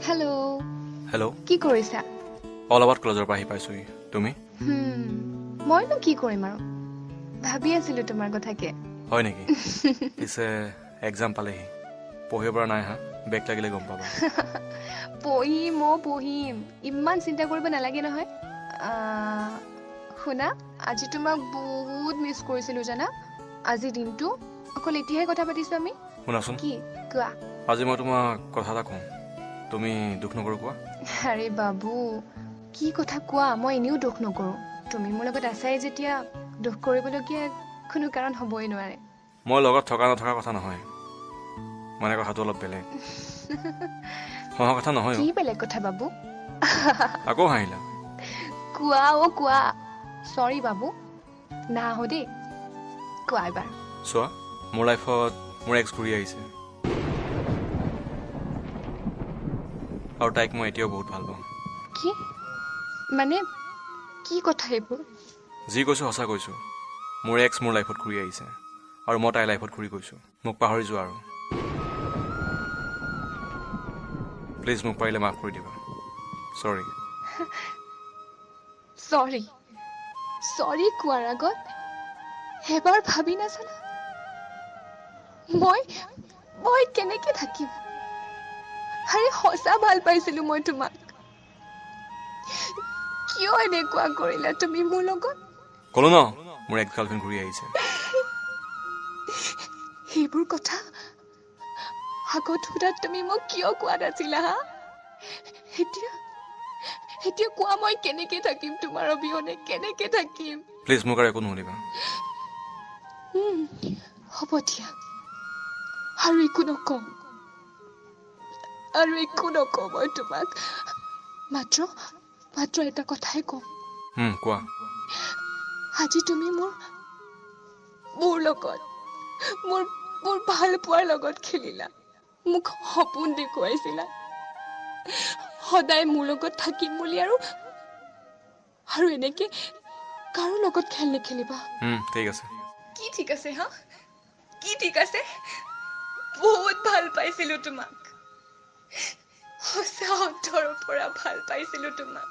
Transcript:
Hello'. Hello'. কি কৰিছা? অলপ আগত কলেজৰ পৰা আহি পাইছোহি। তুমি? মইনো কি কৰিম আৰু, ভাবি আছিলো তোমাৰ কথাকে। হয় নেকি? পিছে এক্সাম পালেহি, পঢ়িব পৰা নাই। হা, বেক লাগিলে গম পাবা। পঢ়িম, মই পঢ়িম, ইমান চিন্তা কৰিব নালাগে নহয়। শুনা, আজি তোমাক বহুত মিছ কৰিছিলো জানা। আজি দিনটো অকল এতিয়াহে কথা পাতিছো আমি। শুনাচোন। কি? কোৱা। আজি মই তোমাক কথা এটা কওঁ, তুমি দুখ নকৰো কোৱা? আৰে বাবু, কি কথা কোৱা, মই এনেও দুখ নকৰোঁ। তুমি মোৰ লগত আছাই যেতিয়া দুখ কৰিবলগীয়া কোনো কাৰণ হ'বই নোৱাৰে। মই লগত থকা নথকা কথা নহয়, মানে কথাটো অলপ বেলেগ। হহা কথা নহয়। কি বেলেগ কথা বাবু? আকৌ হাঁহিলা। কোৱা অ' কোৱা। চৰি বাবু, নাহাঁহো দেই, কোৱা এবাৰ। চোৱা, মোৰ লাইফত মোৰ এক্স ঘূৰি আহিছে আৰু তাইক মই এতিয়াও বহুত ভাল পাওঁ। কি মানে, কি কথা এইবোৰ? যি কৈছোঁ সঁচা কৈছোঁ। মোৰ এক্স মোৰ লাইফত ঘূৰি আহিছে আৰু মই তাইৰ লাইফত ঘূৰি গৈছোঁ। মোক পাহৰি যোৱা আৰু প্লিজ মোক পাৰিলে মাফ কৰি দিবা। চৰি। চৰি চৰি কোৱাৰ আগত এবাৰ ভাবি নাচালা? মই মই কেনেকে থাকিম? আৰে সঁচা ভাল পাইছিলো মই তোমাক, কিয় এনেকুৱা কৰিলা তুমি মোৰ লগত? ক'লো ন, মোৰ এক্স গাৰ্লফ্ৰেণ্ড ঘূৰি আহিছে। সেইবোৰ কথা আগত সোধাত তুমি মোক কিয় কোৱা নাছিলা? হা, এতিয়া এতিয়া কোৱা, মই কেনেকে থাকিম তোমাৰ অবিহনে, কেনেকে থাকিম? প্লিজ মোক আৰু একো নুসুধিবা। হ'ব দিয়া, আৰু একো নকওঁ, আৰু একো নকওঁ মই তোমাক। মাত্ৰ মাত্ৰ এটা কথাই কওঁ। কোৱা। আজি তুমি মোৰ মোৰ লগত, মোৰ মোৰ ভাল পোৱাৰ লগত খেলিলা, মোক সপোন দেখুৱাইছিলা সদায় মোৰ লগত থাকিম বুলি, আৰু আৰু এনেকে কাৰো লগত খেল নেখেলিবা। ঠিক আছে। কি ঠিক আছে? হা, কি ঠিক আছে? বহুত ভাল পাইছিলো তোমাক, সঁচা অন্তৰৰ পৰা ভাল পাইছিলো তোমাক।